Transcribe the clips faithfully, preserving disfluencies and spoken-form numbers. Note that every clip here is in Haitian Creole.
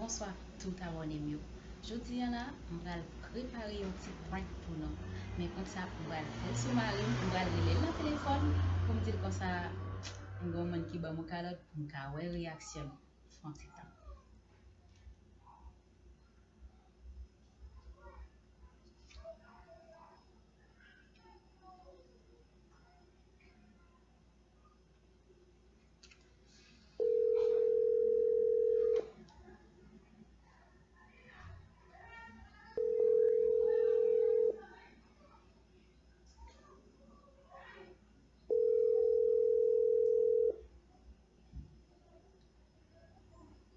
Bonswa tout abòne m yo. Jodi a la, m pral prepare yon ti prank pou nou. Men konsa, m pral fè l sou mari m, m pral rele l nan telefòn pou m di l konsa, m gen yon moun ki ban m yon kalòt pou m ka wè reyaksyon l. Fè yon ti tan.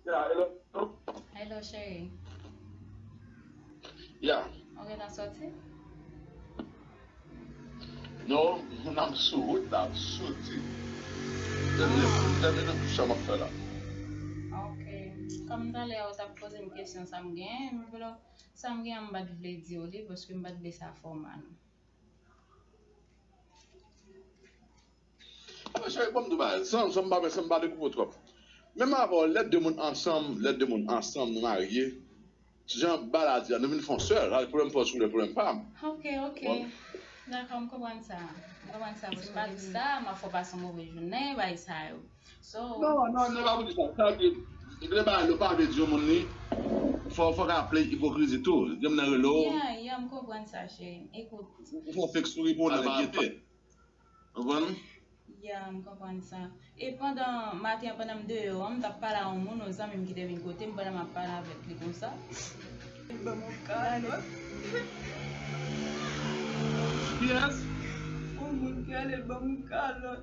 Yeah, hello. Hello, cheri. Yeah. Ou gentan soti? Non, m ap sou wout la, m soti. Tèmine, tèmine tout sa m ap fè la. Ok. Kòm talè a ou t ap poze m kesyon sa m gen, m vle, sa m gen an m pa t vle di w li, paske m pa t vle sa fè w mal. Mwen cheri, ban m di w bagay. San, san m pa, san m pa dekoupe w twòp. Menm avè w, lè de moun ansanm, lè de moun ansanm, nou marye, jan bagay la di a, nou vin fè yon sèl, la, pwoblèm pa w sou lè, pwoblèm pa m. Ok, ok. Dakò, m konprann sa. M konprann sa. Si m pa di sa, m ap fè w pase yon move jounen, bagay sa yo. So, non, non, non, pa pou di sa. Sa di, lè bagay yo pa vle di yon moun li, fò, fò ka play ipokrizi tou. Gen moun nan rele w. Yeah, yeah, m konprann sa, cheri. Ekout. Ou fè yon fake souri pou yon nèg pa vle. Konprann? Ya, m konprann sa. E pandan maten an, pandan m deyò an, m t ap pale a yon moun, yon zanmi m ki te vin kote m, pandan m ap pale avèk li konsa. Li ban m yon kalòt. Kiyès? Yon moun ki ale ban m yon kalòt.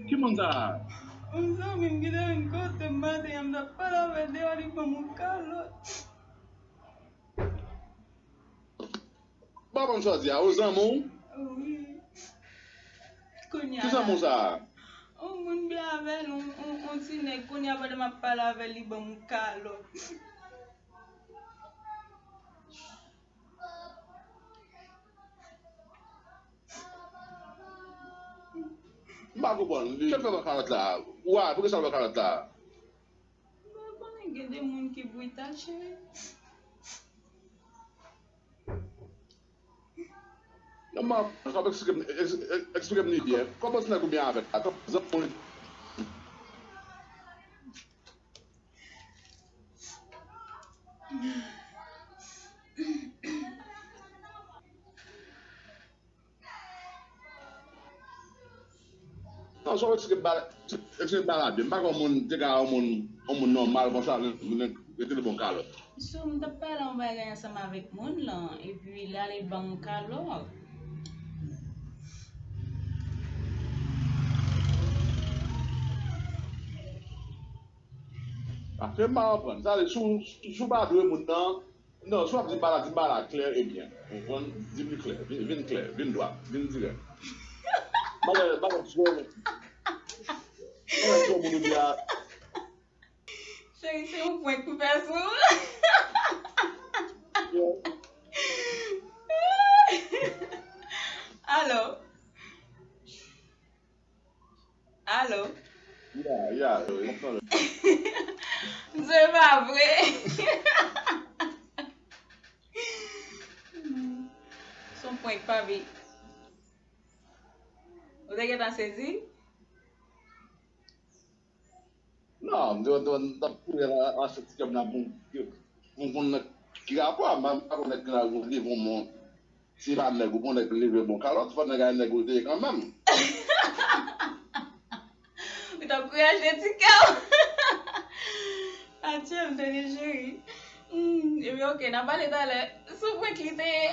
Ki moun sa a? Yon zanmi m ki te vin kote m maten an, m t ap pale avè l deyò, li ban m yon kalòt. Ba ban m chwazi a, ou zanmi w? Wi. Kounye a la. Ki zanmi w sa a? Yon moun byen avè l, yon, yon, yon ti nèg, kounye a pandan m ap pale avè l, li ban m yon kalòt. M pa konprann. Kè l fè ban kalòt la? Wa, poukisa l ban kalòt la? M pa konnen, gen de moun ki brital, cheri. Non, man, kòman eksplike m, eks-, eks-, eksplike m li byen. Kòman se nèg ou byen avèk la? Kòman zanmi w? Non, sa w eksplike m pa, eksplike m pa la byen. M pa konn moun, te ka yon moun, yon moun nòmal konsa, vin, vin rete l bon kalòt. So, m t ap pale yon bagay ansanm avèk moun lan, epi l ale ban m yon kalòt. Paske m pa konprann. Sa vle, si w, si w pa dwe moun nan, non, si w ap di m bagay la, di m bagay la klè e byen. Ou konprann? Di m li klè. Vin, vin klè, vin dwat, vin dirèk. M pa wè, m pa wè twò, m pa wè twò moun ou di a. Cheri, se yon prank pou fè sou ou. Alo? Alo? Ya, ya, yo, yo, yo. Se pa vre. Se yon prank, papi. Ou te gentan sezi? Non, m te, m te, m t ap kouri al, al achte ti kèm nan pou, pou m konn nèg ki rapò a, m pa, m pa konn nèg ki nan livre yon moun. Si pa nèg ou bon, nèg leve bon kalòt, fò nèg a nèg ou te ye kanmenm. Ou t ap kouri achte ti kè w. Atye m tande cheri. Hmm, epi ok, n a pale talè. Sou prank li te ye.